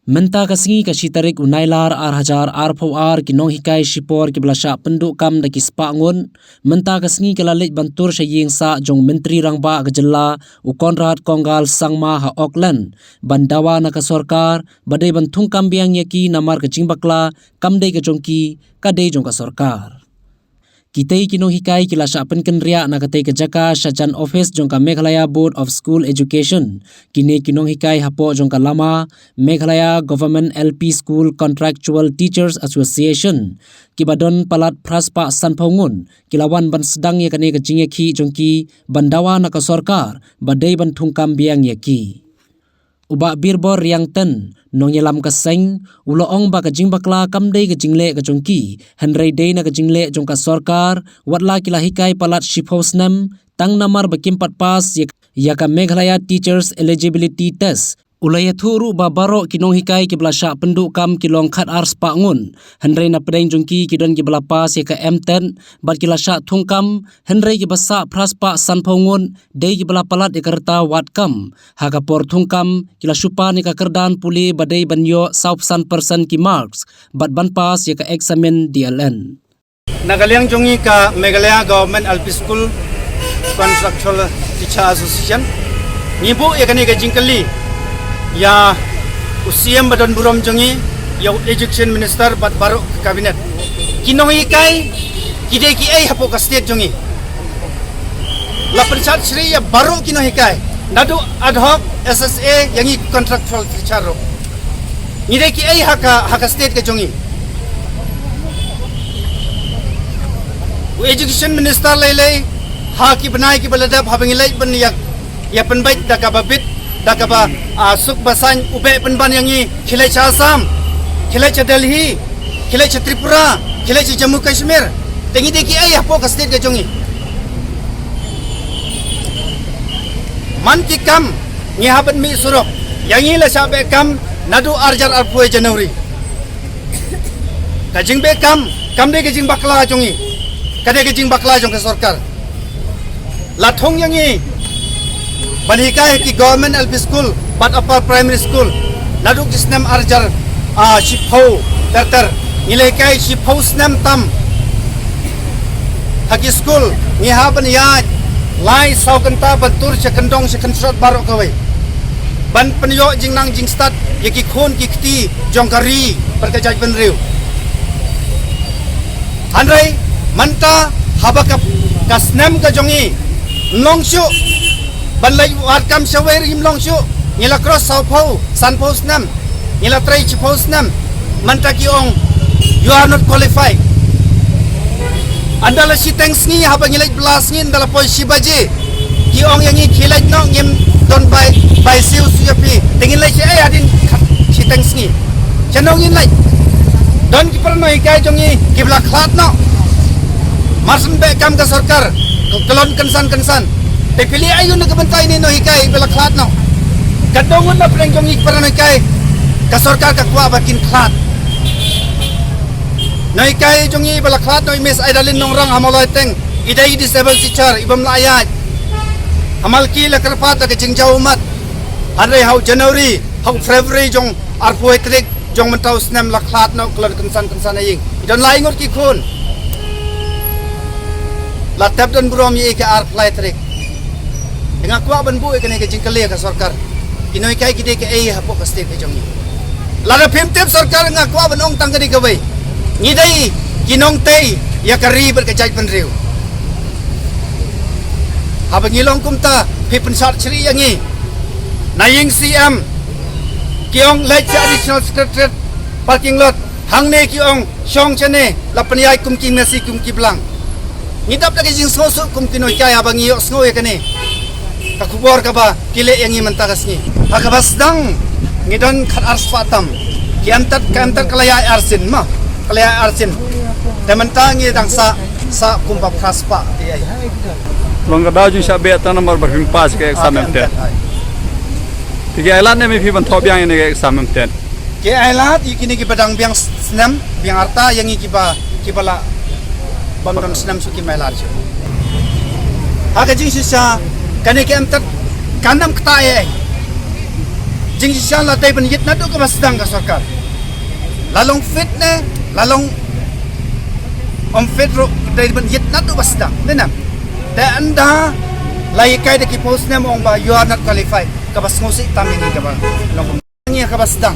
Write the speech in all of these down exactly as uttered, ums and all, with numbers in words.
Mynta ka sngi ka shi tarik u Nailar ar hajar arphew ar ki nonghikai shipor kiba la shah pynduh kam da ki spah ngut. Mynta ka sngi ki la leit ban tur sha ïing sah jong Myntri Rangbah ka jylla u Conrad Kongkal Sangma ha Auckland ban dawa na ka sorkar ba dei ban thungkam biang ïa ki namar ka jingbakla kam dei ka jong ki, ka dei jong ka sorkar. Kitei ki nonghikai ki la shah pynkynriah na katei ka jaka sha jan office jong ka Meghalaya Board of School Education. Kine ki nonghikai hapoh jong ka lama Meghalaya Government L P School Contractual Teachers Association, kiba don palat phra spah sanphew ngut, ki la wan ban sdang ïa kane ka jingïakhih jong ki ban dawa na ka sorkar ba dei ban thungkam biang ïa ki. U Bah Birbor Riangten, nongïalam ka seng, u la ong ba ka jingbakla kam dei ka jingleh ka jong ki, hynrei dei na ka jingleh jong ka sorkar, wat la ki la hikai palat shiphew snem, tang namar ba kim pat pass ïa, ïa ka Meghalaya Teachers Eligibility Test. U la ïathuh ruh ba baroh ki nonghikai kiba la shah pynduh kam ki long khat ar spah ngut, hynrei na pdeng jong ki ki don kiba la pass ïa ka M tet, bad ki la shah thungkam, hynrei kiba sah phra spah sanphew ngut, dei kiba la palat ïa ka rta wad kam. Ha ka por thungkam, ki la shu pan ïa ka kyrdan pule ba dei ban ïoh sawphew san percent ki marks, bad ban pass ïa ka eksamin D L N. Na ka liang jong ngi ka Meghalaya Government L P School Contractual Teacher Association, ngi buh ïa kane ka jingkylli ïa u C M ba don burom jong ngi, ïa u Education Minister bad baroh ka Cabinet. Ki nonghikai, ki dei kiei hapoh ka state jong ngi? La pynshad shrih ïa baroh ki nonghikai, naduh ad hoc, S S A, ïa ngi contractual teacher ruh. Ngi dei kiei ha ka, ha ka state ka jong ngi? U Education Minister lei lei, ha ki bnai kiba la dep, haba ngi leit ban ïa, ïa pynbeit da kaba bit, da kaba, ah, suk ba saiñ, u beh pynban ïa ngi, khie leit sha Assam, khie leit sha Delhi, khie leit sha Tripura, khie leit sha Jammu Kashmir. Te ngi dei kiei hapoh ka state ka jong ngi? Man ki kam, ngi hap ban mih surok. Ïa ngi la shah beh kam naduh ar hajar arphew January. Ka jingbeh kam, kam dei ka jingbakla jong ngi. Ka dei ka jingbakla jong ka sorkar. La thung ïa ngi ban hikai ha ki Government L P School bad Upper Primary School naduh ki snem ar hajar, ah, shiphew ter ter. Ngi la hikai shiphew snem tam. Ha ki school ngi hap ban ïaid lai saw kynta ban tur sha kyndong sha kynshrot baroh kawei, ban pynïoh jingnang jingstad ïa ki khun ki kti jong ka ri bad ka jaitbynriew. Hynrei mynta haba ka, ka snem ka jong ngi ym long shuh, ban leit wad kam shawei ruh ym long shuh. Ngi la cross sawphew, sanphew snem. Ngi la trei shiphew snem. Mynta ki ong, "You are not qualified." Ynda la shiteng sngi, haba ngi leit bylla sngi, ynda la poi shi baje, ki ong ïa ngi, "Khie leit noh, ngim don bai, bai siew siew ïa phi." Te ngin leit shaei hadien khat shiteng sngi? Shano ngin leit? Don ki para nonghikai jong ngi kiba la khlad noh. Mar shu beh kam ka sorkar, ka, ka lon kynsan kynsan. Te phi leh aïu na ka bynta ine i nonghikai ba la khlad noh? Ka dang un na pdeng jong ngi ki para nonghikai, ka sorkar ka kwah ba kin khlad. Nonghikai jong ngi ba la khlad noh, i Miss Aidalin Nongrang ha Mawlaiteng, i dei i disabled teacher, i bym lah ïaid. Ha Malki la kyrpad da ka jingjaw ummat. Hynrei ha u January, ha u February jong arphew tarik jong mynta u snem la khlad noh, ka lon kynsan kynsan ha ïing. I don lai ngut ki khun. La tep don burom ïa i ka arphew lai tarik. Te nga kwah ban buh ïa kane ka jingkylli ha ka sorkar. Ki nonghikai ki dei kiei hapoh ka state ka jong ngi? Lada phim tip sorkar, nga kwah ban ong tang kane kawei. Ngi dei ki nongtei ïa ka ri bad ka jaitbynriew. Haba ngi long kumta, phi pynshad shrih ïa ngi. Na ïing C M, ki ong leit sha Additional Secretariat parking lot. Hangne ki ong shong shane, la pynïaid kum ki masi kum ki blang. Ngi dap da ka jingsngewsuk kum ki nonghikai haba ngi ïohsngew ïa kane ka khubor kaba ki leh ïa ngi mynta ka sngi. Ha kaba sdang ngi don khat ar spah tam. Ki M Tet, ka M Tet ka la ïaid arsien ma, ka la ïaid arsien. Te mynta ngi dang sah, sah kumba phra spah. Long ka daw jong ngi shah beh tang namar ba phim pass ka exam M Tet. Te ki ailad ne em ïa phi ban thoh biang ïa kane ka exam M Tet? Ki ailad ïa kine kiba dang biang snem, biang arta, ïa ngi kiba, kiba la bym don snem shuh kim ailad shuh. Ha ka jingshisha, kane ka M Tet kan ym ktah ei ei. Jingshisha la dei ban ïit naduh kaba sdang ka sorkar. La long fit ne, la long ym fit ruh, dei ban ïit naduh ba sdang. Dei nam. Te ynda la ïakai da ki post ne, ong ba you are not qualified. Kaba sngewsih tam ïa ngi kaba long ngi kaba sdang.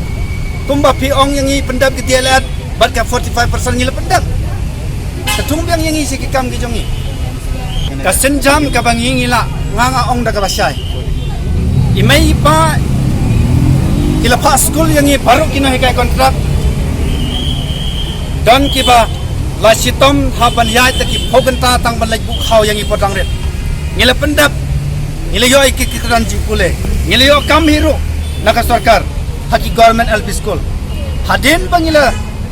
Kumba phi ong ïa ngi pyndep ki D L Ed bad ka forty five percent ngi la pyndep. Ka thung biang ïa ngi sha ki kam ki jong ngi. Ka sienjam kaba ngi ngi lah, nga nga ong da kaba shai. I mei i pa ki la phah skul ïa ngi baroh ki nonghikai kontrak. Don kiba la shitom hap ban ïaid da ki phew kynta tang ban leit buh khaw ïa ngi por dang rit. Ngi la pyndep, ngi la ïoh ïa ki kyrdan jingpule. Ngi la ïoh kam hi ruh na ka sorkar ha ki government L P school. Hadien ba ngi la,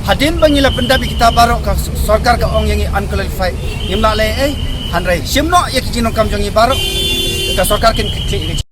hadien ba ngi la pyndep ïa kita baroh ka sorkar ka ong ïa ngi unqualified. Ngim lah leh ei, hynrei shim noh ïa ki jingdonkam jong ngi baroh. Ka sorkar kin kit khlieh ïa ki